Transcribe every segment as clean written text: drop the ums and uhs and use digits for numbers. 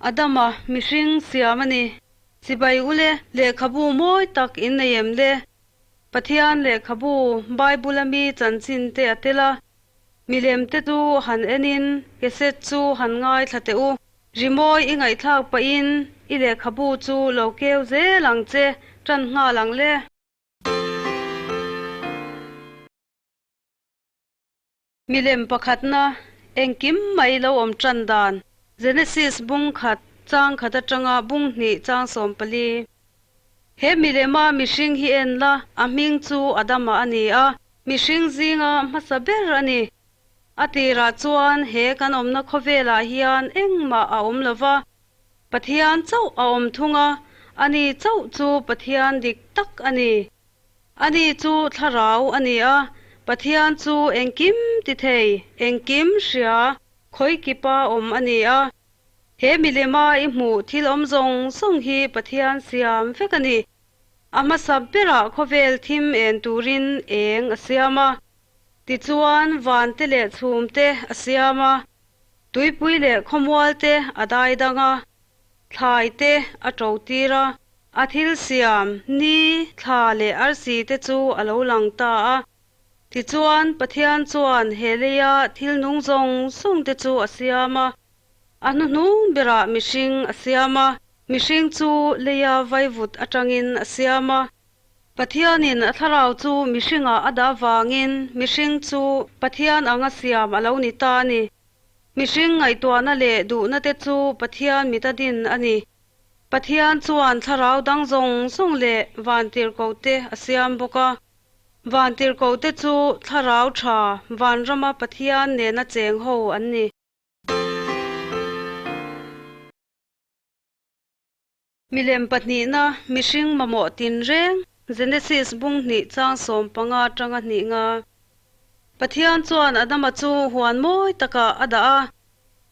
Adama mihring siam a ni. Chibai ule, lehkhabu mawi tak in nei em le? Pathian lehkhabu Bible a mi chanchin te a tel a. Milem te chu han enin cassette chu han ngaithla teh u. Rimawi i ngaihthlak pahin i lehkhabu chu lo keu zel ang che, tan nghal ang le. Milem pakhatna, engkim mai lo awm tan dan, Genesis bung khat, chang khat atanga bung hnih chang 14. He milema mihring hi en la, a hming chu Adama a ni a, mihring zinga hmasa ber a ni. A tirah chuan he kan awmna khawvelah hian engmah a awm lova, Pathian chauh a awm thung a, ani chauh chu Pathian dik tak a ni. Ani chu thlarau a ni a, Pathian chu engkim ti thei, engkim hria, khawi kipa awm a ni a. He milema i hmuh thil awm zawng zawng hi Pathian siam vek a ni. A hmasa berah khawvel thim en turin eng a siam a. Tichuan van te leh chhum te a siam a, tuipui leh khawmual te a dai dang a, thlai te a to tir a. A thil siam, ni, thla leh arsi te chu a lo lang ta a. Tichuan, Pathian chuan he leia thil nung zawng zawng te chu a siam a. A hnuhnung berah mihring a siam a, mihring chu leia vaivut atangin a siam a. Pathianin a thlarau chu mihringah a dah vangin mihring chu Pathian anga siam a lo ni ta a ni. Mihring ngaihtuahna leh duhna te chu Pathian mit a din a ni. Pathian chuan thlarau dang zawng zawng leh vantirhkoh te a siam bawk a. Vantirhkoh te chu thlarau tha vanrama Pathian nena cheng ho an ni. Milem pahnihna mihring mamawh tin reng, Genesis bung hnih chang 15 atanga hnih nga. Pathian chuan Adama chu huan mawi takah a dah a.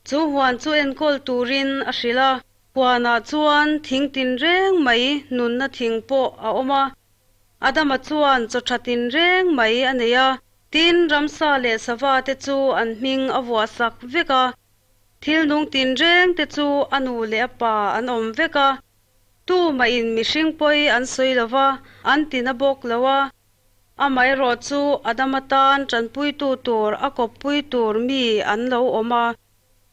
Chu huan chu enkawl turin a hrilh a. Huanah chuan thing tin reng mai nunna thing pawh a awm a. Adama chuan chaw tha tin reng mai a nei a. Tin ramsa leh sava te chu an hming a vuah sak vek a. Thil nung tin reng te chu a nu leh a pa an awm vek a. Tu mah in mihring pawi an sawi lova, an tina bawk lo a. Amaherawh chu Adama tan tanpuitu tur a kawppui tur mi an lo awm a.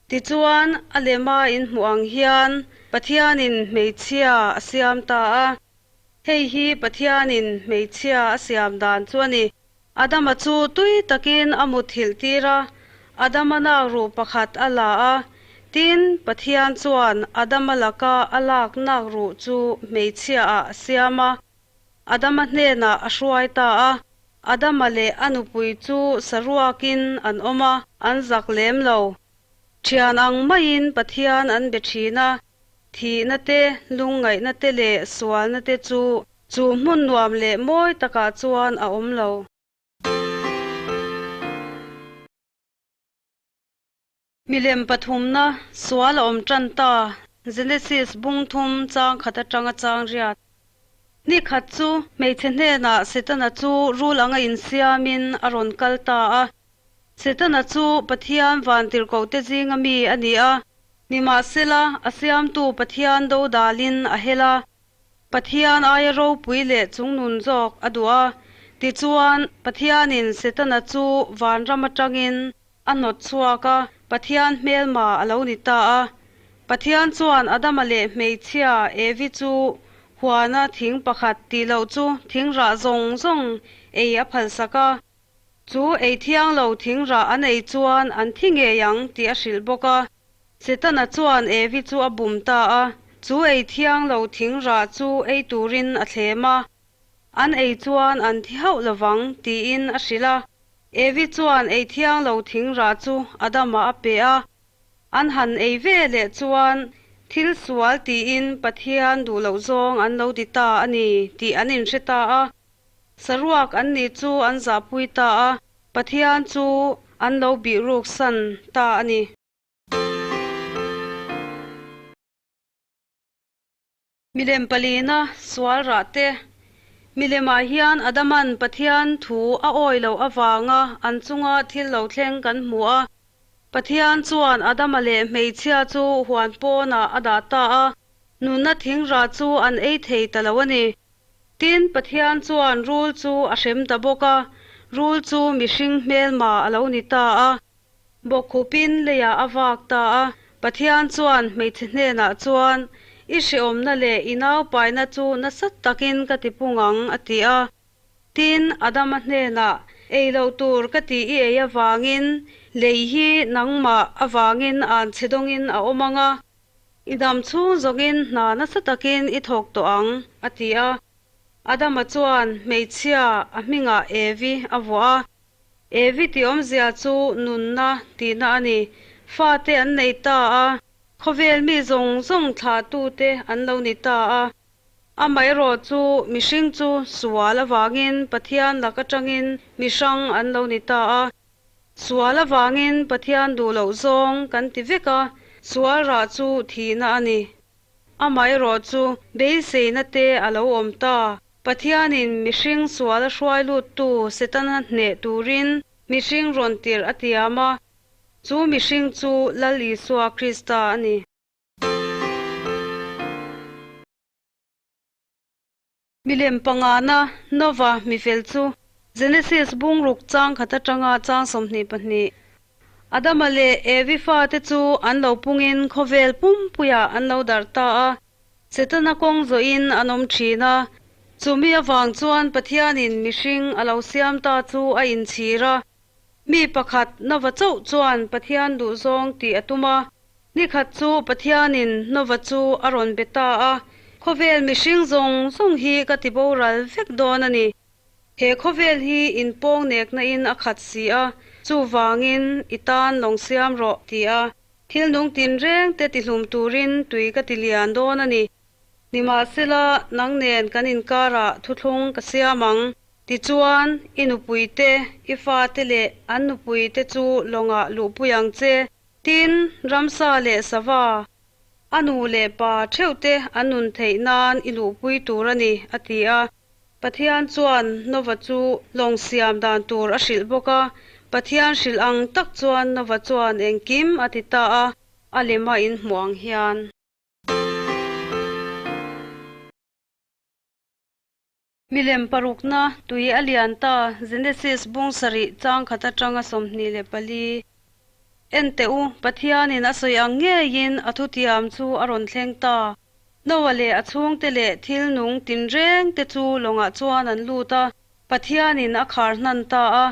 Tichuan a lema in hmuh ang hian Pathianin hmeichhia a siam ta a. Hei hi Pathianin hmeichhia a siam dan chu a ni. Adama chu tui takin a muthilh tir a, Adama nak ru pakhat a la a. Tin Pathian chuan Adama laka a lak nak ru chu hmeichhia ah a siam a. Adama hnenah a hruai ta a. Adama leh a nupui chu saruakin an awm a, an zak lem lo. Thian ang maiin Pathian an be thin a, thihna te, lungngaihna te leh sualna te chu chu hmun nuam leh mawi takah chuan a awm lo. Milem pathumna sual a awm tan ta, Genesis bung thum chang khat atanga chang riat. Ni khat chu hmeichhe hnenah Setana chu rul anga insiamin a rawn kal ta a. Setana chu Pathian vantirhkoh te zinga mi a ni a. Nimahsela a siamtu Pathian do dalin a hel a. Pathian aia ropui leh chungnun zawk a duh a. Tichuan Pathianin Setana chu vanram atangin a hnawt chhuak a, Pathian hmelma a lo ni ta a. Pathian chuan Adama leh hmeichhia Evi chu huana thing pakhat tih loh chu thing rah zawng zawng ei a phal sak a. Chu ei thiang lo thing rah an ei chuan an thi ngei ang tih a hrilh bawk a. Setana chuan Evi chu a bum ta a, chu ei thiang lo thing rah chu ei turin a thlem a. An ei chuan an thi hauh lovang tiin a hrilh a. Evi chuan ei thiang lo thing rah chu Adama a pe a. An han ei ve leh chuan thil sual tiin Pathian duh loh zawng an lo ti ta a ni tih an inhre ta a. Saruak an ni chu an zahpui ta a, Pathian chu an lo bih ruk san ta a ni. Milem palina sual rah te. Milemah hian Adaman Pathian thu a awi loh avanga an chunga thil lo thleng kan hmu a. Pathian chuan Adama leh hmeichhia chu huan pawnah a dah ta a, nunna thing rah chu an ei thei ta lo a ni. Tin, Pathian chuan rul chu a hrem ta bawk a, rul chu mihring hmelma a lo ni ta a. Bawkkhupin leiah a vak ta a. Pathian chuan hmeichhe hnenah chuan, I hrehawmna leh i naupaina chu nasa takin ka tipung ang, a ti a. Tin, Adama hnenah, Ei loh tur ka tih i ei avangin lei hi nangmah avangin an chhe dawngin a awm ang a, i dam chhung zawngin hna nasa takin i thawk tawh ang, a ti a. Adama chuan hmeichhia a hmingah Evi a vuah a. Evi tih awmzia chu nunna tihna a ni. Fate an nei ta a, khawvel mi zawng zawng thlahtute an lo ni ta a. Amaherawh chu mihring chu sual avangin Pathian lak atangin mi hrang an lo ni ta a. Sual avangin Pathian duh loh zawng kan ti vek a, sual rah chu thihna a ni. Amaherawh chu beiseina te a lo awm ta. Pathianin mihring sual a hruai luttu Setana hneh turin mihring rawn tirh a tiam a, chu mihring chu Lal Isua Krista a ni. Milem pangana Nova mifel chu Genesis bungruk chang khat atanga chang 22. Adama leh Evi fate chu an lo pungin khawvel pumpuiah an lo darh ta a, Setana kawng zawhin an awm thin a. Chumi avang chuan Pathianin mihring a lo siam ta chu a inchhir a. Mi pakhat Nova chauh chuan Pathian duhzawng tih a tum a. Ni khat chu Pathianin Nova chu a rawn be ta a, Khawvel mihring zawng zawng hi ka ti boral vek dawn a ni. He khawvel hi inpawng nekna in a khat si a, chuvangin i tan lawng siam rawh, ti a. Thil nung tinreng te tihlum turin tui ka ti lian dawn a ni. Nimahsela, nang nen kan inkarah thuthlung ka siam ang. Tichuan, i nupuite, i fate leh an nupuite chu lawngah luhpui ang che. Tin, ramsa leh sava, a nu leh pa theuhte an nun theih nan i luhpui tur a ni, a ti a. Pathian chuan Nova chu lawng siam dan tur a hrilh bawk a. Pathian hrilh ang tak chuan Nova chuan engkim a ti ta a, a lema inhmuh ang hian. Milem parukna tui a lian ta, Genesis bung sarih chang khat atanga 24. En teh u, Pathianin a sawi ang ngeiin a thutiam chu a rawn thleng ta. Noah leh a chhungte leh thil nung tinreng te chu lawngah chuan an lut a, Pathianin a khar hnan ta a.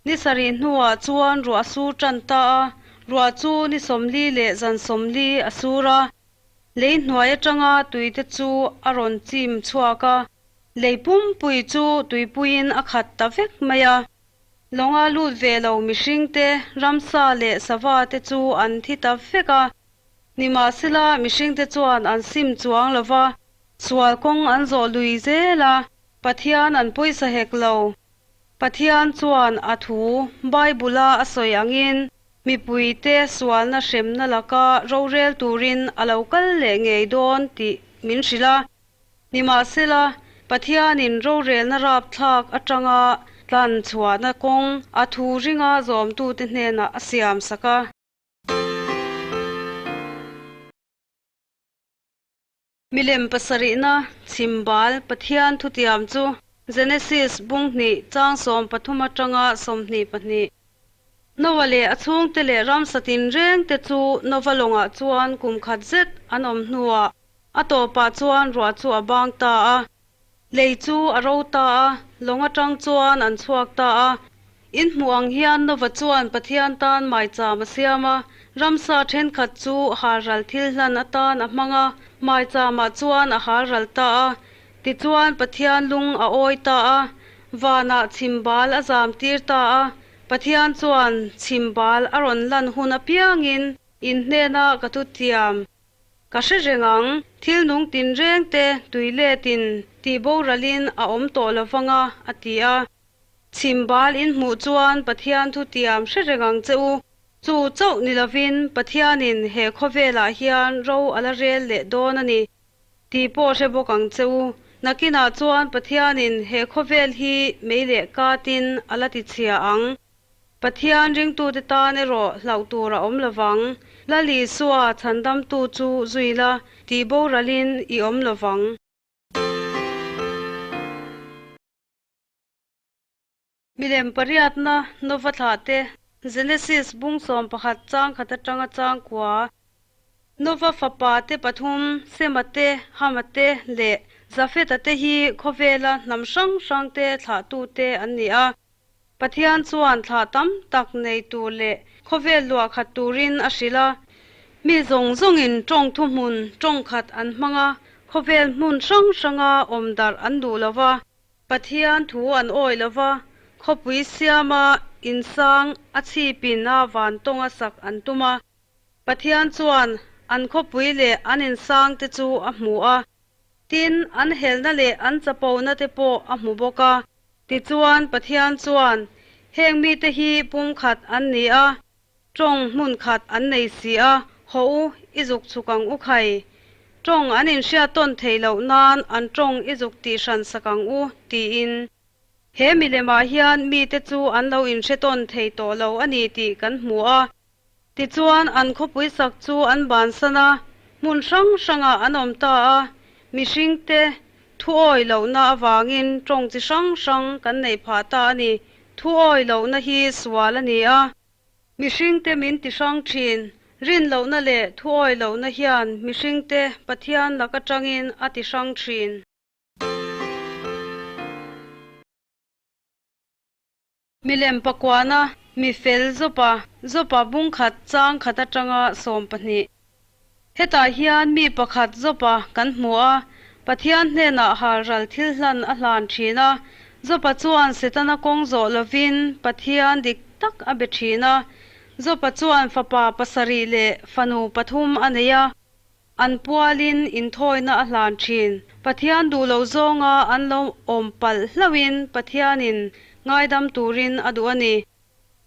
Ni sarih hnuah chuan ruah a sur tan ta a, ruah chu ni 40 leh zan 40 a sur a. Lei hnuai atanga tuite chu a rawn chim chhuak a, lei pumpui chu tuipuiin a khat ta vek mai a. Lawnga lut ve lo mihringte, ramsa leh sava te chu an thi ta vek a. Nimahsela mihringte chuan an sim chuang lo va, sual kawng an zawh lui zel a, Pathian an pawisa hek lo. Pathian chuan a thu Bible-a a sawi angin mipuite sualna hremna laka rorel turin a lo kal leh ngei dawn tih min hrilh a. Nimahsela, Pathianin rorelna rapthlak atanga tlan chhuahna kawng a thu ringa zawmtute hnenah a siam sak a. Milem pasarihna chhimbal Pathian thutiam chu Genesis bung hnih chang 13 atanga 22. Noah leh a chhungte leh ramsa tinreng te chu Nova lawngah chuan kum khat zet an awm hnuah a tawpah chuan ruah chu a bang ta a. Lei chu a ro ta a, lawng atang chuan an chhuak ta a. In hmuh ang hian Nova chuan Pathian tan maicham a siam a, ramsa thenkhat chu halral thil hlan atan a hmang a, maichamah chuan a halral ta a. Tichuan Pathian lung a awi ta a, vanah chhimbal a zam tir ta a. Pathian chuan chhimbal a rawn lan hun apiangin in hnena ka thu thiam. Ka hre reng ang, thil nung tinreng te tui letin tih boralin a awm tawh lovanga, a ti a. Chhimbal in hmuh chuan Pathian thu tiam hre reng ang che u. Chu chauh ni lovin Pathianin he khawvelah hian ro a la rel leh dawn a ni. Tih pawh hre bawk ang che u. Nakinah chuan Pathianin he khawvel hi mei leh katin a la ti chhia ang. Pathian ringtute tan erawh hlauh tur a awm lovang. Lal Isua chhandamtu chu zui la, tih boralin i awm lovang. Milem pariatna Nova thlahte, Genesis bung 11 chang khat atanga chang kua, Nova fapa te pathum, Sema te, Hama te leh Jafeta te hi khawvela hnam hrang hrang te thlahtute an ni a. Pathian chuan thlah tam tak nei tur leh khawvel luah khat turin a hrilh a. Mi zawng zawngin tawng thuhmun tawng khat an hmang a, khawvel hmun hrang hranga awm darh an duh lo va. Pathian thu an awih lo va, khawpui siama insang a chhipin a van tawnga sak an tum a. Pathian chuan an khawpui leh an insang te chu a hmu a. Tin, an helna leh an chapona te pawh a hmu bawk a. Tichuan, Pathian chuan, Heng mite hi pumkhat an ni a, tawng hmun khat an nei si a, haw u, i zuk chhuk ang u khai. Tawng an inhriat tawn theih loh nan an tawng i zuk tih hran sak ang u, tiin. He milemah hian mite chu an lo inhre tawn thei tawh lo a ni tih kan hmu a. Tichuan, an khawpui sak chu an bansan a, hmun hrang hrangah an awm ta a, mihringte thuawi lohna avangin tawng chi hrang hrang kan neih phah ta a ni. Thuawi lohna hi sual a ni a, mihringte min ti hrang thin. Rin lohna leh thuawi lohna hian mihringte Pathian lak atangin a ti hrang thin. Milem pakuana, mi fel Jopa, Jopa bung khat chang khat atanga 12. Hetah hian mi pakhat Jopa kan hmu a, Pathian hnenah halral thil hlan a hlan thin a. Jopa chuan Setana kawng zawh lovin Pathian dik tak a be thin a. Jopa chuan fapa pasarih leh fanu pathum a nei a. An pualin inthawina a hlan thin. Pathian duh lo zawnga an lo awm palh hlauhin Pathianin ngaidam turin a duh a ni.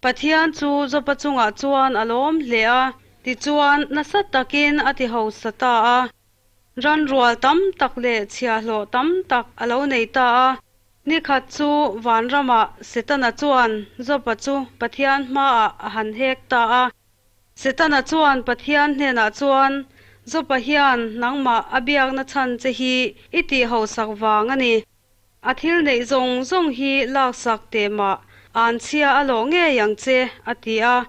Pathian chu Jopa chungah chuan a lawm hle a, tichuan nasa takin a ti hausa ta a. Ran rual tam tak leh chhiahhlawh tam tak a lo nei ta a. Nikhat chu vanramah Setana chuan Jopa chu Pathian hmaah a han hek ta a. Setana chuan Pathian hnenah chuan, Jopa hian nangmah a biakna chhan che hi i tih hausak vang a ni. A thil neih zawng zawng hi laksak teh mah, an chhia a lawh ngei ang che, a ti a.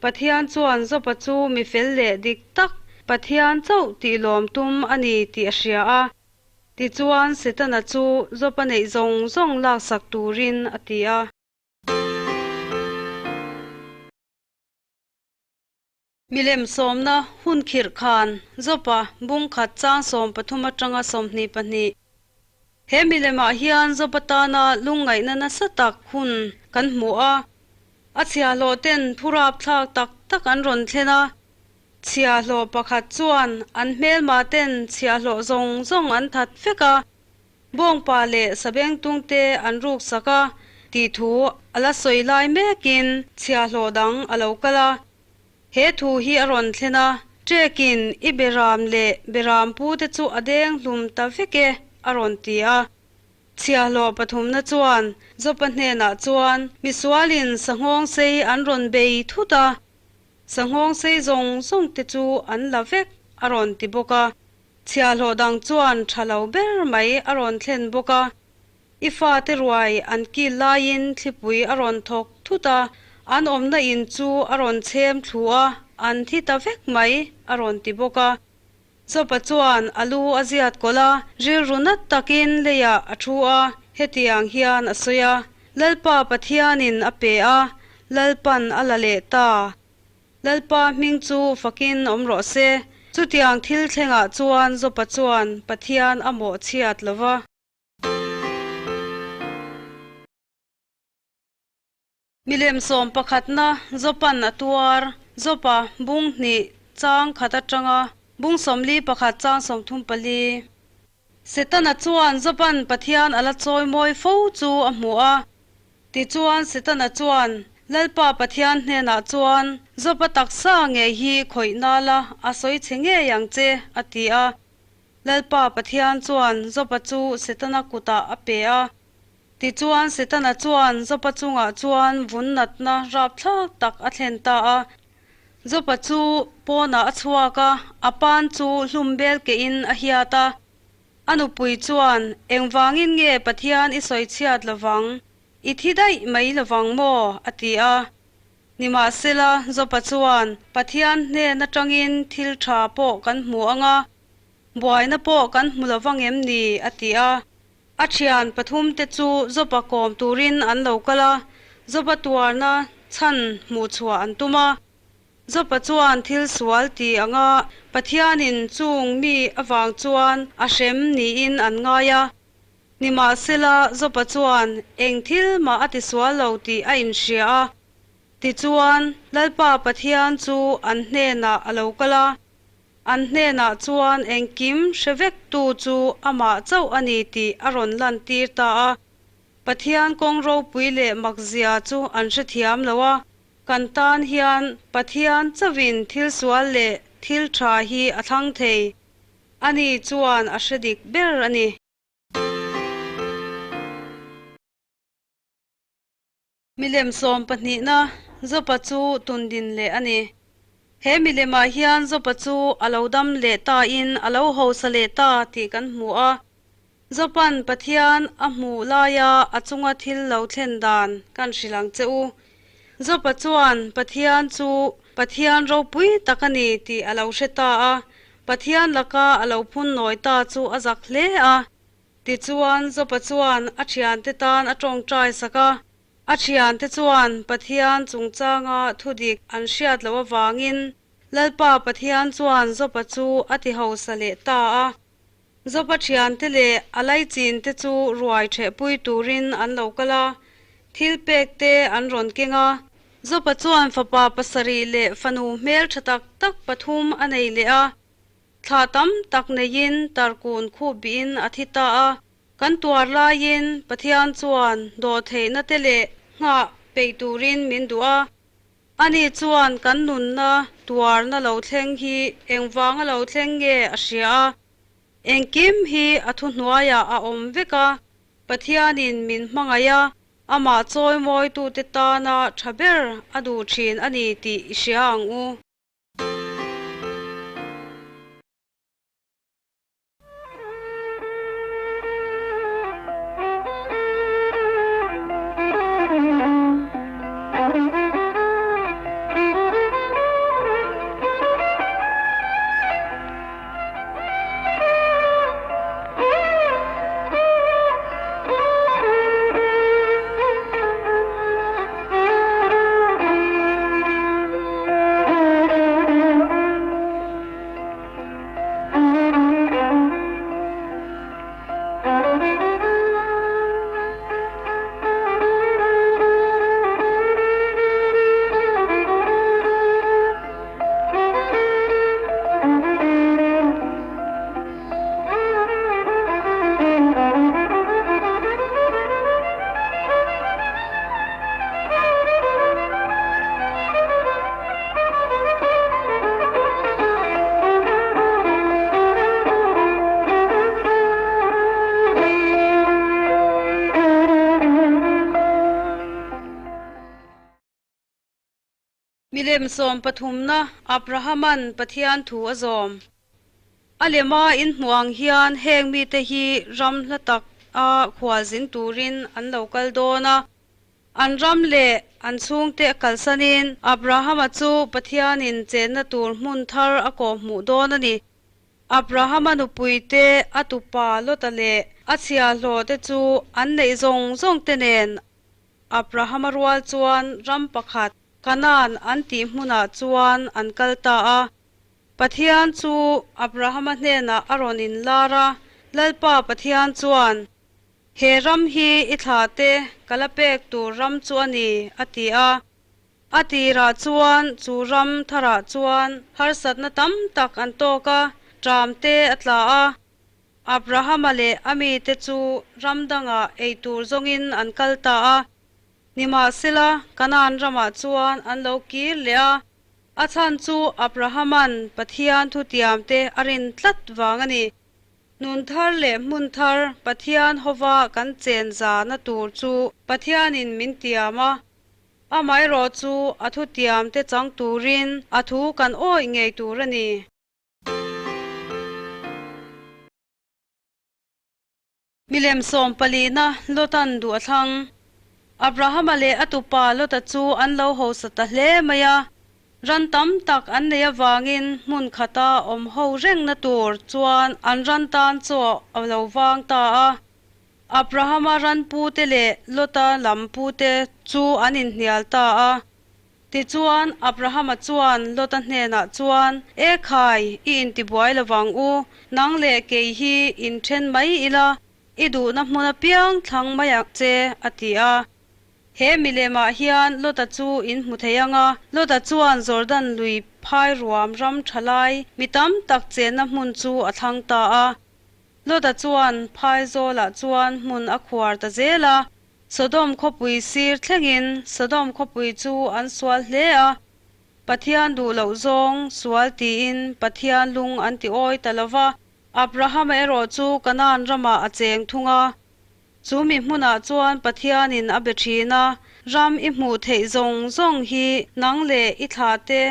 Pathian chuan Jopa chu mi fel leh dik tak, Pathian chauh tih lawm tum a ni tih a hria a. Tichuan Setana chu Jopa neih zawng zawng laksak turin a ti a. Milem sawmna hun khirh khan Jopa bung khat chang 13 atanga 22. He milemah hian Jopa tana lungngaihna nasa tak hun kan hmu a. A chhiahhlawh ten thurap thlak tak tak an rawn thlen a. Chhiahhlawh pakhat chuan an hmelma ten chhiahhlawh zawng zawng an that vek a. Bawngpa leh sabengtung te an ruk sak a, tih thu a la sawi lai mekin chhiahhlawh dang a lo kal a. He thu hi a rawn thlen a, Trekin i beram leh beram pu te chu a deng hlum ta vek e, a rawn ti a. Chhiahhlawh pathumna chuan Jopa hnenah chuan misualin sanghawng sei an rawn bei thut a, sanghawng sei zawng zawng te chu an la vek, a rawn ti bawk a. Chhiahhlawh dang chuan tha lo ber mai a rawn thlen bawk a. I fate ruai an kil laiin thlipui a rawn thawk thut a, an awmna in chu a rawn chhem thlu a, an thi ta vek mai, a rawn ti bawk a. Jopa chuan a lu a ziat kawlh a, rilru nat takin leiah a thu a, hetiang hian a sawi a, Lalpa Pathianin a pe a, Lalpan a la leh ta. Lalpa hming chu fakin awm rawh se. Chutiang thil thlengah chuan Jopa chuan Pathian a mawh chhiat lova. Milem 11na Jopan a tuar, Jopa bung hnih chang khat atanga bung 41 chang 34. Setana chuan Jopan Pathian a la chawi mawi fo chu a hmu a. Tichuan Setana chuan Lalpa Pathian hnenah chuan Jopa taksa ngei hi khawih nala a sawi che ngei ang che, a ti a. Lalpa Pathian chuan Jopa chu Setana kutah a pe a. Tichuan Setana chuan Jopa chungah chuan vun natna rapthlak tak a thlen ta a. Jopa chu pawnah a chhuak a, a pan chu hlum bel kehin a hiat a. A nupui chuan, Engvangin nge Pathian i sawi chhiat lovang? I thi daih mai lovang maw? a ti a. Nimahsela, Jopa chuan, Pathian hnen atangin thil tha pawh kan hmu ang a, buaina pawh kan hmu lovang em ni? a ti a. A thian pathumte chu Jopa kawm turin an lo kal a, Jopa tuarna chhan hmuh chhuah an tum a. Jopa chuan thil sual ti anga Pathianin chung mi avang chuan a hrem niin an ngai a. Nimahsela, Jopa chuan eng thil mah a tisual lo tih a inhria a. Tichuan, Lalpa Pathian chu an hnenah a lo kal a. An hnenah chuan engkim hre vektu chu amah chauh a ni tih a rawn lantir ta a. Pathian kawng ropui leh makzia chu an hrethiam lo a, kan tan hian Pathian chauhin thil sual leh thil tha hi a thlang thei. Ani chuan a hre dik ber a ni. Milem sawm pahnihna Jopa chu tundin leh a ni. He milemah hian Jopa chu a lo dam leh tain a lo hausa leh ta tih kan hmu a. Jopa'n Pathian a hmuh laia a chunga thil lo thlen dan kan hrilh ang che u. Jopa chuan Pathian chu Pathian ropui tak a ni tih a lo hre ta a, Pathian laka a lo phun nawi ta chu a zak hle a. Tichuan, Jopa chuan a thiante tan a tawngtai sak a. A thiante chuan Pathian chungchanga thudik an hriat loh avangin Lalpa Pathian chuan Jopa chu a ti hausa leh ta a. Jopa thiante leh a laichin te chu ruai thehpui turin an lo kal a, thil pek te an rawn keng a. Jopa chuan fapa pasarih leh fanu hmel tha tak tak pathum a nei leh a. Thla tam tak neiin tarkun khup bihin a thi ta a, kan tuar laiin Pathian chuan dawhtheihna te leh nghah peih turin min duh a. Ani chuan kan nunna tuarna lo thleng hi engvanga lo thleng nge a hria a, engkim hi a thuhnuaiah a awm vek a, Pathianin min hmangaih a, amah chawimawitute tana tha ber a duh thin a ni tih i hria ang u. Milem sawm pathumna Abrahaman Pathian thu a zawm. A lema inhmuh ang hian heng mite hi ram hla tak a khualzin turin an lo kal dawn a. An ram leh an chhungte a kalsanin Abrahama chu Pathianin chenna tur hmun thar a kawhhmuh dawn a ni. Abrahama nupuite a tupa Lota leh a chhiahhlawhte chu an neih zawng zawngte nen Abrahama rual chuan ram pakhat Kanaan an tih hmunah chuan an kal ta a. Pathian chu Abrahama hnenah a rawn inlar a, Lalpa Pathian chuan, He ram hi i thlahte ka la pek tur ram chu a ni, a ti a. A tirah chuan chu ram tharah chuan harsatna tam tak an tawk a, ṭam te a tla a. Abrahama leh a mite chu ram dangah ei tur zawngin an kal ta a. Nimahsela, Kanaan ramah chuan an lo kir leh a. A chhan chu Abrahaman Pathian thutiamte a rin tlat vang a ni. Nun thar leh hmun thar Pathian hova kan chen zahna tur chu Pathianin min tiam a. Amaherawh chu a thutiam te chang turin a thu kan awih ngei tur a ni. Milem sawm palina Lotan duh a thlang. Abrahama leh a tupa Lota chu an lo hausa ta hle mai a. Ran tam tak an nei avangin hmun khata awm ho rengna tur chuan an ran tan chaw a lo vang ta a. Abrahama ran pute leh Lota lam pute chu an inhnial ta a. Tichuan, Abrahama chuan Lota hnenah chuan, E khai, i intibuai lovang u, nang leh kei hi inthen mai ila, i duhna hmun apiang thlang mai ang che, a ti a. He milemah hian Lota chu in hmu thei ang a, Lota chuan Jordan lui phai ruam ram tha lai mi tam tak chenna hmun chu a thlang ta a. Lota chuan phai zawlah chuan hmun a khuar ta zel a, Sodom khawpui sir thlengin Sodom khawpui chu an sual hle a, Pathian duh loh zawng sual tiin Pathian lung an ti awi ta lo va. Abrahama erawh chu Kanaan ramah a cheng thung a. Chu mi hmunah chuan Pathianin a be thin a, Ram i hmuh theih zawng zawng hi nang leh i thlahte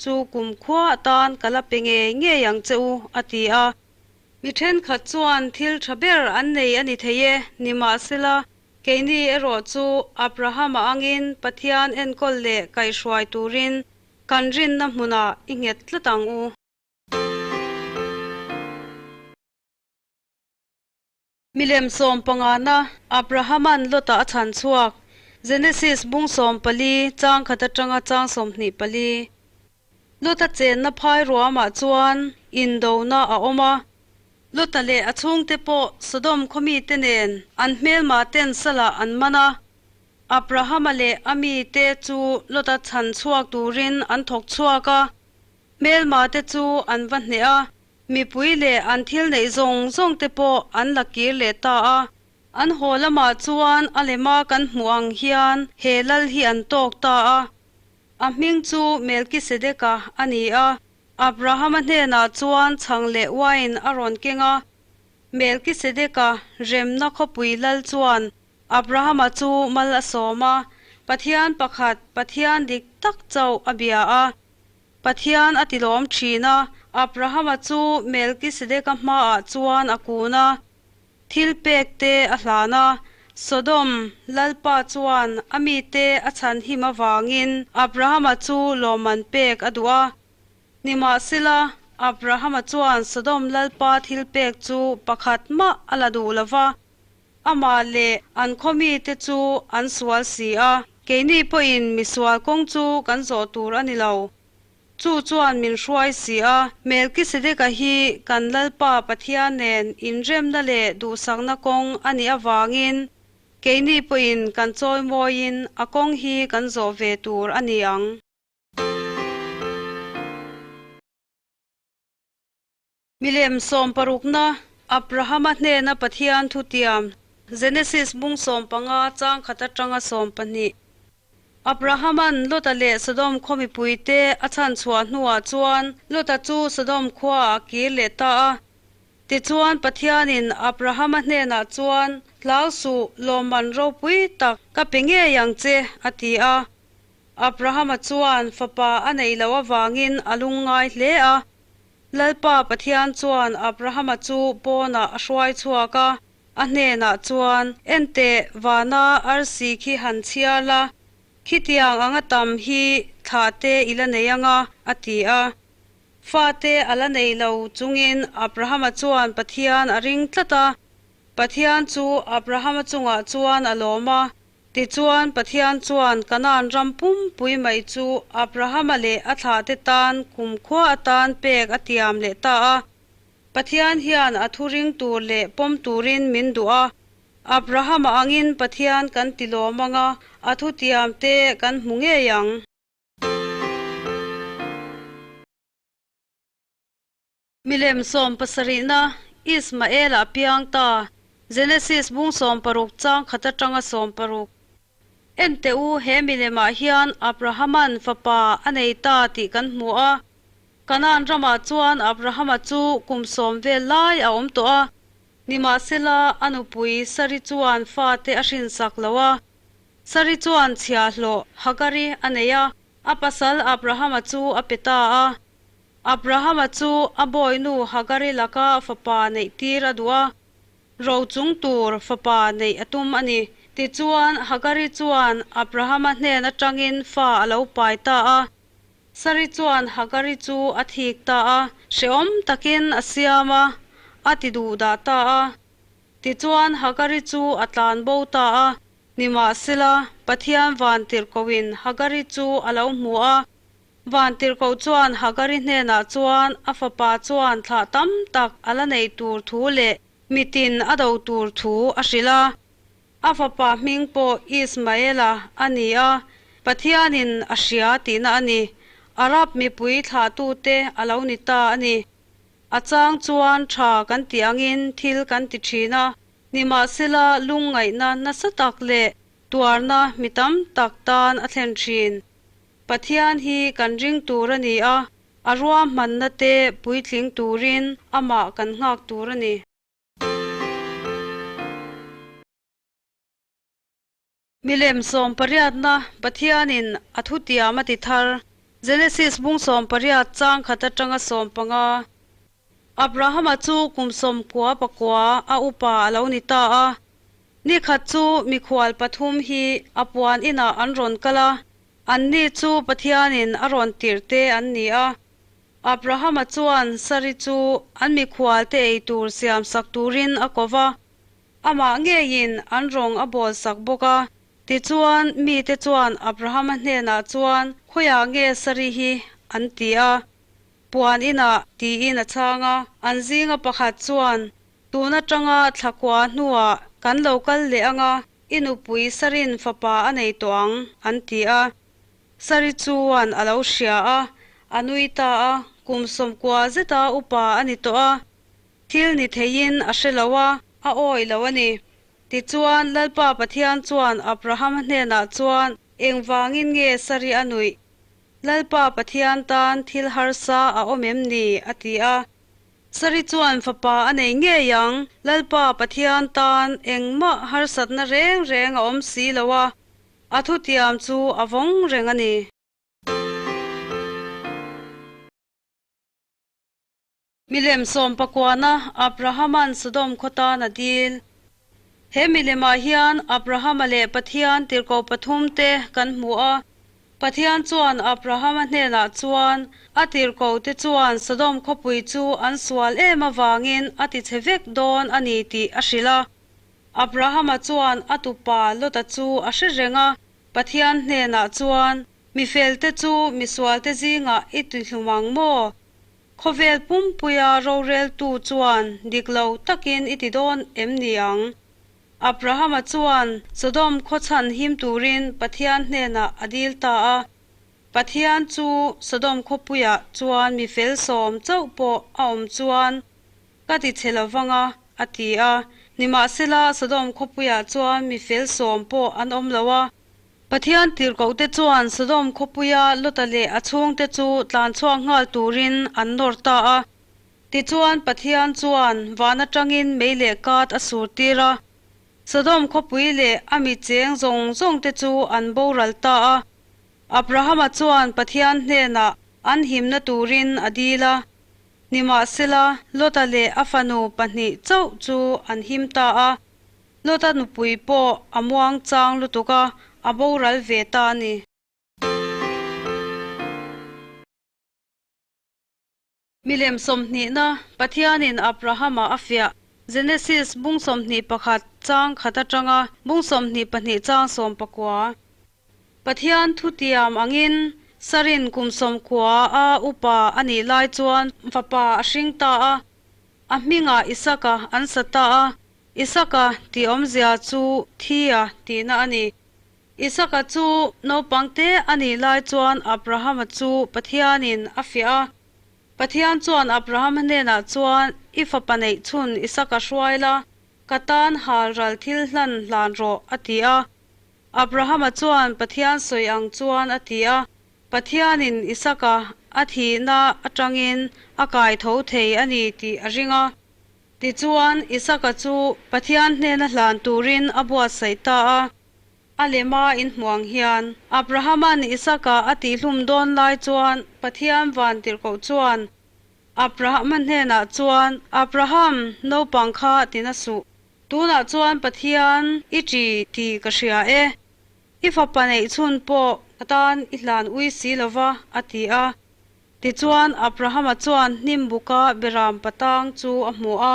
chu kumkhua atan ka la pe ngei ngei ang che u, a ti a. Mi thenkhat chuan thil tha ber an nei a ni thei e, nimahsela, keini erawh chu Abrahama angin Pathian enkawl leh kaihhruai turin kan rinna hmunah i nghet tlat ang u. Milem sawmpangana Abrahaman Lota a chhan chhuak, Genesis bung 14 chang khat atanga chang 24. Lota chenna phai ruamah chuan indona a awm a. Lota leh a chhungte pawh Sodom khawmite nen an hmelma ten salah an man a. Abrahama leh a mite chu Lota chhan chhuak turin an thawk chhuak a. Hmelma te chu an va hneh a, mipui leh an thil neih zawng zawng te pawh an la kir leh ta a. An haw lamah chuan a lema kan hmuh ang hian he lal hi an tawk ta a. A hming chu Melkisedeka a ni a. Abrahama hnenah chuan chhang leh uain a rawn keng a. Melkisedeka remna khawpui lal chuan Abrahama chu mal a sawm a, Pathian pakhat, Pathian dik tak chauh a bia a. Pathian a tilawm thin a, Abrahama chu Melkisedeka hmaah chuan a kun a. Thil pek te a hlan a, Sodom lalpa chuan a mite a chhan him avangin Abrahama chu lawmman pek a duh a. Nimahsela, Abrahama chuan Sodom lalpa thil pek chu pakhat mah a la duh lo va, amah leh an khaw mite chu an sual si a, keini pawhin misual kawng chu kan zawh tur a ni lo. Chu chuan min hruai si a, Melkisedeka hi kan Lalpa Pathian nen inremna leh duhsakna kawng a nih avangin keini pawhin kan chawimawiin a kawng hi kan zawh ve tur a ni ang. Milem sawmparukna, Abrahama hnena Pathian thutiam, Genesis bung 15 chang khat atanga 12. Abrahaman Lota leh Sodom khaw mipuite a chhan chhuah hnuah chuan Lota chu Sodom khuaah a kir leh ta a. Tichuan Pathianin Abrahama hnenah chuan, Hlau suh, lawmman ropui tak ka pe ngei ang che, a ti a. Abrahama chuan fapa a neih loh avangin a lungngai hle a. Lalpa Pathian chuan Abrahama chu pawnah a hruai chhuak a, a hnenah chuan, Enteh, vana arsi khi han chhiar la, khitiang anga tam hi thlah te i la nei anga, a ti a. Fate a la nei lo chungin Abrahama chuan Pathian a ring tlat a. Pathian chu Abrahama chungah chuan a lawm a. Tichuan, Pathian chuan Kanaan ram pumpui mai chu Abrahama leh a thlahte tan kumkhua atan pek a tiam leh ta a. Pathian hian a thu ring tur leh pawm turin min duh a. Abrahama angin Pathian kan ti lawm ang a, a thu tiam te kan hmu ngei ang. Milem sawmpasarihna, Ismael-a a piang ta, Genesis bung 16 chang khat atanga 16. Enteh u, he milemah hian Abrahaman fapa a nei ta tih kan hmu a. Kanaan ramah chuan Abrahama chu kum sawm vel lai a awm tawh a, nimahsela a nupui Sari chuan fate a hrinsak lo a. Sari chuan chhiahhlawh Hagari a nei a, a pasal Abrahama chu a pe ta a. Abrahama chu a bawinu Hagari laka fapa neih tir a duh a, ro chung tur fapa neih a tum a ni. Tichuan, Hagari chuan Abrahama hnen atangin fa a lo pai ta a. Sari chuan Hagari chu a thik ta a, hrehawm takin a siam a, a ti duhdah ta a. Tichuan, Hagari chu a tlan bo ta a. Nimahsela, Pathian vantirhkohin Hagari chu a lo hmu a. Vantirhkoh chuan Hagari hnenah chuan a fapa chuan thlah tam tak a la neih tur thu leh mitin a do tur thu a hrilh a. A fapa hming pawh Ismaela a ni a, Pathianin a hria tihna a ni. Arab mipui thlahtute a lo ni ta a ni. A chang chuan tha kan tih angin thil kan ti thin a, nimahsela lungngaihna nasa tak leh tuarna mi tam tak tan a thlen thin. Pathian hi kan ring tur a ni a, a ruahmanna te puitling turin amah kan nghak tur a ni. Milem sawmpariatna Pathianin a thutiam a ti thar, Genesis bung 18 chang khat atanga 15. Abrahama chu kum 99 a upa a lo ni ta a. Ni khat chu mikhual pathum hi a puan inah an rawn kal a, anni chu Pathianin a rawn tirh te an ni a. Abrahama chuan Sari chu an mikhualte ei tur siamsak turin a ko va, amah ngeiin an rawng a bawlsak bawk a. Tichuan, mite chuan Abrahama hnenah chuan, Khawiah nge Sari hi? an ti a. Puan inah, tiin a chhang a. An zinga pakhat chuan, Tun atanga thlakua hnuah kan lo kal leh ang a, i nupui Sarin fapa a nei tawh ang, an ti a. Sari chuan a lo hria a, a nui ta a, kum 90 zeta upa a ni tawh a, thil ni theiin a hre lo a, a awih lo a ni. Tichuan, Lalpa Pathian chuan Abrahama hnenah chuan, Engvangin nge Sari a nuih? Lalpa Pathian tan thil harsa a awm em ni? a ti a. Sari chuan fapa a nei ngei ang, Lalpa Pathian tan engmah harsatna reng reng a awm si lo a, a thutiam chu a vawng reng a ni. Milem sawmpakuana Abrahama'n Sodom khaw tan a dil. He milemah hian Abrahama leh Pathian tirhkoh pathumte kan hmu a. Pathian chuan Abrahama hnenah chuan a tirhkohte chuan Sodom khawpui chu an sual em avangin a tichhe vek dawn a ni tih a hrilh a. Abrahama chuan a tupa Lota chu a hre reng a, Pathian hnenah chuan, Mi felte chu misualte zingah i tihlum ang maw? Khawvel pumpuia roreltu chuan dik lo takin i ti dawn em ni ang? Abrahama chuan Sodom khawchhan him turin Pathian hnenah a dil ta a. Pathian chu Sodom khawpuiah chuan mi fel sawm chauh pawh a awm chuan ka ti chhe lo vang a, a ti a. Nimahsela Sodom khawpuiah chuan mi fel sawm pawh an awm lo a. Pathian tirhkohte chuan Sodom khawpuia Lota leh a chhungte chu tlan chhuak nghal turin an nawr ta a. Tichuan Pathian chuan van atangin mei leh kat a sur tir a. Sodom khawpui leh a mi cheng zawng zawngte chu an boral ta a. Abrahama chuan Pathian hnenah an himna turin a dil a. Nimahsela Lota leh a fanu pahnih chauh chu an him ta a. Lota nupui pawh a muang chang lutuk a, a boral ve ta a ni. Milem 20na Pathianin Abrahama a fiah, Genesis bung 21 chang khat atanga bung 22 chang 19. Pathian thutiam angin Sarin kum 90 a upa a nih lai chuan fapa a hring ta a, a hmingah Isaka an sa ta a, Isaka tih awmzia chu thia tihna a ni. Isaka chu naupangte a nih lai chuan Abrahama chu Pathianin a fiah a. Pathian chuan Abrahama hnenah chuan, I fapa neih chhun Isaka hruai la, ka tan halral thil hlan hlan rawh, a ti a. Abrahama chuan Pathian sawi ang chuan a ti a. Pathianin Isaka a thihna atangin a kai tho thei a ni tih a ring a. Tichuan, Isaka chu Pathian hnena hlan turin a buatsaih ta a. A lema inhmuang hian, Abrahama'n Isaka a tihhlum dawn lai chuan Pathian vantirhkoh chuan Abrahama hnenah chuan, Abraham, naupang kha ti na suh. Tunah chuan Pathian i ṭi tih ka hria e. I fapa neih chhun pawh ka tan i hlan ui si lo va, a ti a. Tichuan, Abrahama chuan hnim buka beram patang chu a hmu a.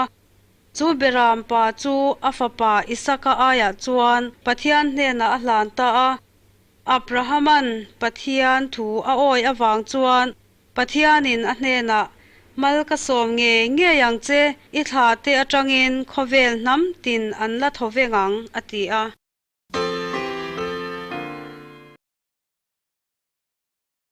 Chu beram pa chu a fapa Isaka aiah chuan Pathian hnenah a hlan ta a. Abrahama'n Pathian thu a awi avang chuan Pathianin a hnenah, Mal ka sawm ngei ngei ang che, i thlahte atangin khawvel hnam tin an la tho veng ang, a ti a.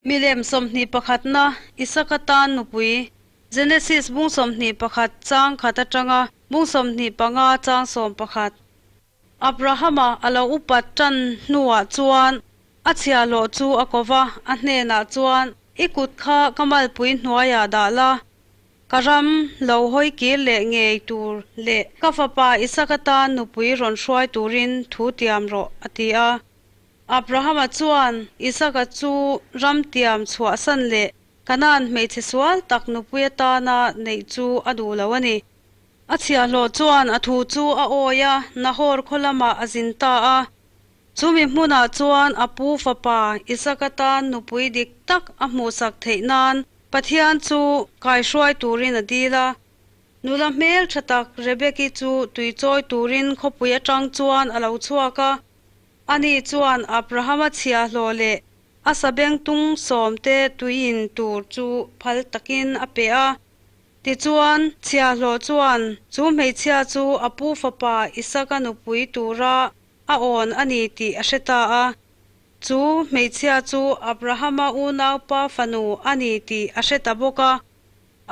Milem 21na Isaka tan nupui, Genesis bung 21 chang khat atanga bung 25 chang 11. Abrahama a lo upat tan hnuah chuan a chhiahhlawh chu a ko va, a hnenah chuan, I kut kha ka malpui hnuaiah dah la, Ka ram lo hawi kir leh ngei tur leh ka fapa Isaka tan nupui rawn hruai turin thu tiam rawh, a ti a. Abrahama chuan Isaka chu ram tiam chhuahsan leh Kanaan hmeichhe sual tak nupui atana neih chu a duh lo a ni. A chhiahhlawh chuan a thu chu a awi a, Nahor khaw lamah a zin ta a. Chumi hmunah chuan a pu fapa Isaka tan nupui dik tak a hmuhsak theih nan Pathian chu kaihruai turin a dil a. Nula hmel tha tak Rebeki chu tui chawi turin khawpui atang chuan a lo chhuak a. Ani chuan Abrahama chhiahhlawh leh a sabengtung sawmte tuiin tur chu phal takin a pe a. Tichuan, chhiahhlawh chuan chu hmeichhia chu a pu fapa Isaka nupui tura a awn a ni tih a hre ta a. Chu hmeichhia chu Abrahama unaupa fanu a ni tih a hre ta bawk a.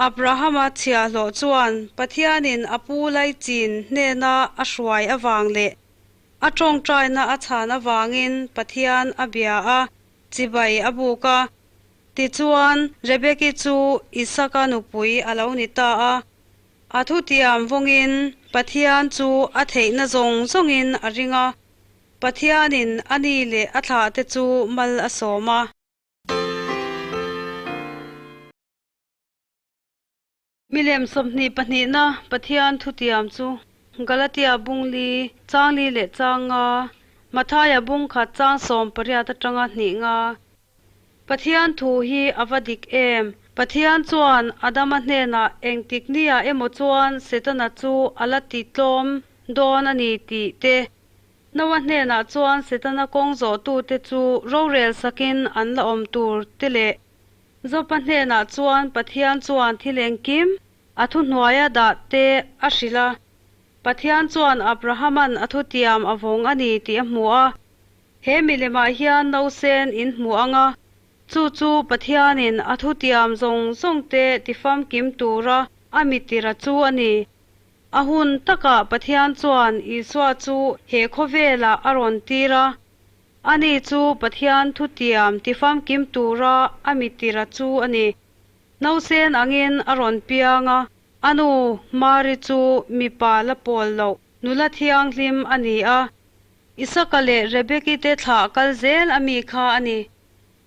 Abrahama chhiahhlawh chuan Pathianin a pu Laichin hnena a hruai avang leh a tawngtaina a chhan avangin Pathian a bia a, chibai a buk a. Tichuan, Rebeki chu Isaka nupui a lo ni ta a. A thutiam vawngin Pathian chu a theihna zawng zawngin a ring a, Pathianin a ni leh a thlahte chu mal a sawm a. Milem 22na Pathian thutiam chu Galatia bung li, chang li leh chang nga, Mathaia bung khat chang 18 atanga hnih nga. Pathian thu hi a va dik em? Pathian chuan Adama hnenah engtik nia emaw chuan Setana chu a la ti tlawm dawn a ni tih te, Noa hnenah chuan Setana kawng zawhtute chu rorel sakin an la awm tur te leh Jopa hnenah chuan Pathian chuan thil engkim a thuhnuaia dah te a hrilh a. Pathian chuan Abrahaman a thutiam a vawng a ni tih a hmu a. He milemah hian nausen in hmu ang a, chu chu Pathianin a thutiam zawng zawng te tifamkim tura a mitira chu a ni. A hun takah Pathian chuan Isua chu he khawvelah a rawn tir a, ani chu Pathian thutiam tifamkim tura a mitira chu a ni. Nausen angin a rawn piang a, a nu Mari chu mipa la pawl loh nula thianghlim a ni a. Isaka leh Rebeki te thlah kal zel a mi kha a ni.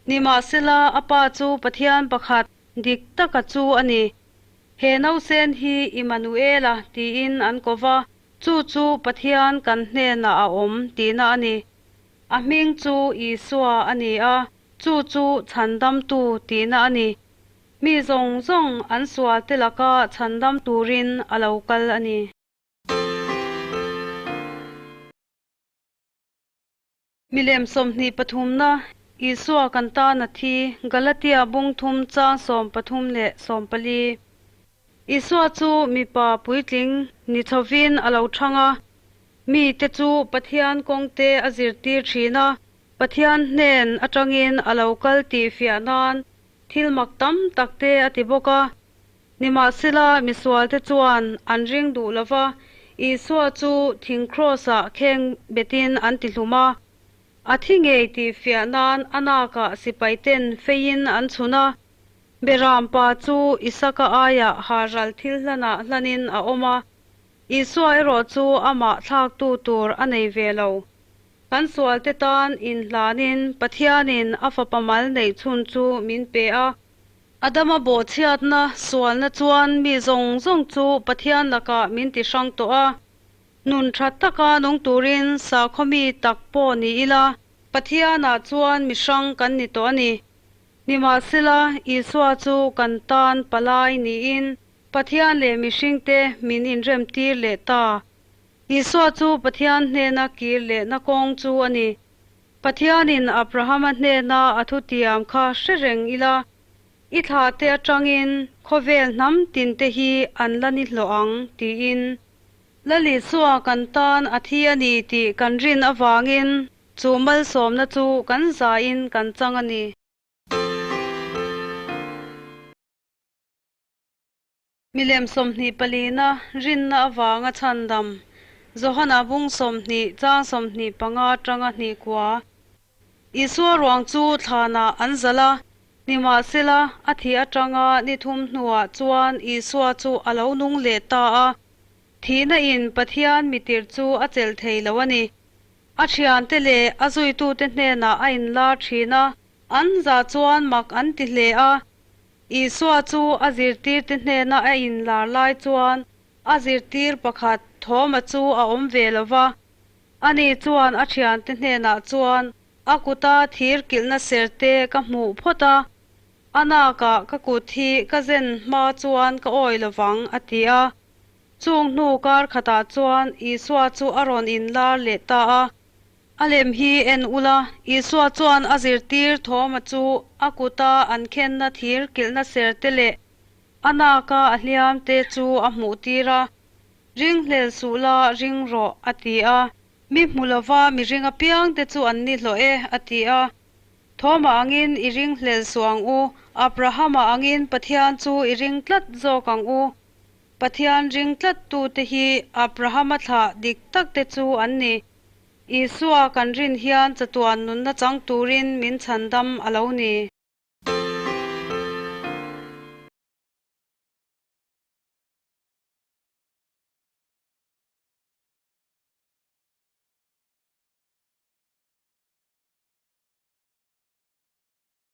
Nimahsela, a pa chu Pathian pakhat dik taka chu a ni. He nausen hi Immanuela tiin an ko va, chu chu Pathian kan hnenah a awm tihna a ni. A hming chu Isua a ni a, chu chu chhandamtu tihna a ni. Mi zawng zawng an sualte laka chhandam turin a lo kal a ni. Milem 23na Isua kan tan a thi, Galatia bung thum chang 13 leh 14. Isua chu mipa puitling ni chhovin a lo thang a, mi te chu Pathian kawngte a zirtir thin a, Pathian hnen atangin a lo kal tih fiah nan thil mak tam tak te a ti bawk a. Nimahsela, misualte chuan an ring duh lo va, Isua chu thing kraws-ah kheng betin an ti hlum a. A thi ngei tih fiah nan a nakah sipaiten feiin an chhun a. Beram pa chu Isaka aiah halral thil hlanah hlanin a awm a, Isua erawh chu amah thlaktu tur a nei ve lo. Kan sualte tan inhlanin Pathianin a fapa mal neih chhun chu min pe a. Adama bawhchhiatna sualna chuan mi zawng zawng chu Pathian lakah min ti hrang tawh a. Nun tha taka nung turin sakhaw mi tak pawh ni ila, Pathianah chuan mi hrang kan ni tawh a ni. Nimahsela, Isua chu kan tan palai niin Pathian leh mihringte min inremtir leh ta. Isua chu Pathian hnena kir lehna kawng chu a ni. Pathianin Abrahama hnena a thutiam kha hre reng ila, I thlahte atangin khawvel hnam tinte hi an la ni hlawh ang, tiin. Lal Isua kan tan a thi a ni tih kan rin avangin chu malsawmna chu kan zain kan chang a ni. Milem 24na rinna avanga chhandam, Johana bung 20 chang 25 atanga hnih kua. Isua ruang chu thlanah an zalh a, nimahsela a thih atanga ni thum hnuah chuan Isua chu a lo nung leh ta a, thihna in Pathian mitir chu a chelh thei lo a ni. A thiante leh a zuitute hnenah a inlar thin a, an zah chuan mak an ti hle a. Isua chu a zirtirte hnena a inlar lai chuan a zirtir pakhat Thoma chu a awm ve lo va. Ani chuan a thiante hnenah chuan, A kuta thir kilhna serte ka hmuh phawt a, a nakah ka kut hi ka zen hma chuan ka awi lo vang, a ti a. Chung hnu kar khatah chuan Isua chu a rawn inlar leh ta a. A lem hi en ula, Isua chuan a zirtir Thoma chu a kuta an khenna thir kilhna serte leh a naka a hliam te chu a hmuh tir a, Ringhlel suh la, ring rawh, a ti a. Mi hmu lova mi ring apiang te chu an ni hlawh e, a ti a. Thoma angin i ringhlel suh ang u, Abrahama angin Pathian chu i ring tlat zawk ang u. Pathian ring tlattute hi Abrahama thlah dik takte chu an ni. Isua kan rin hian chatuan nunna chang turin min chhandam a lo ni.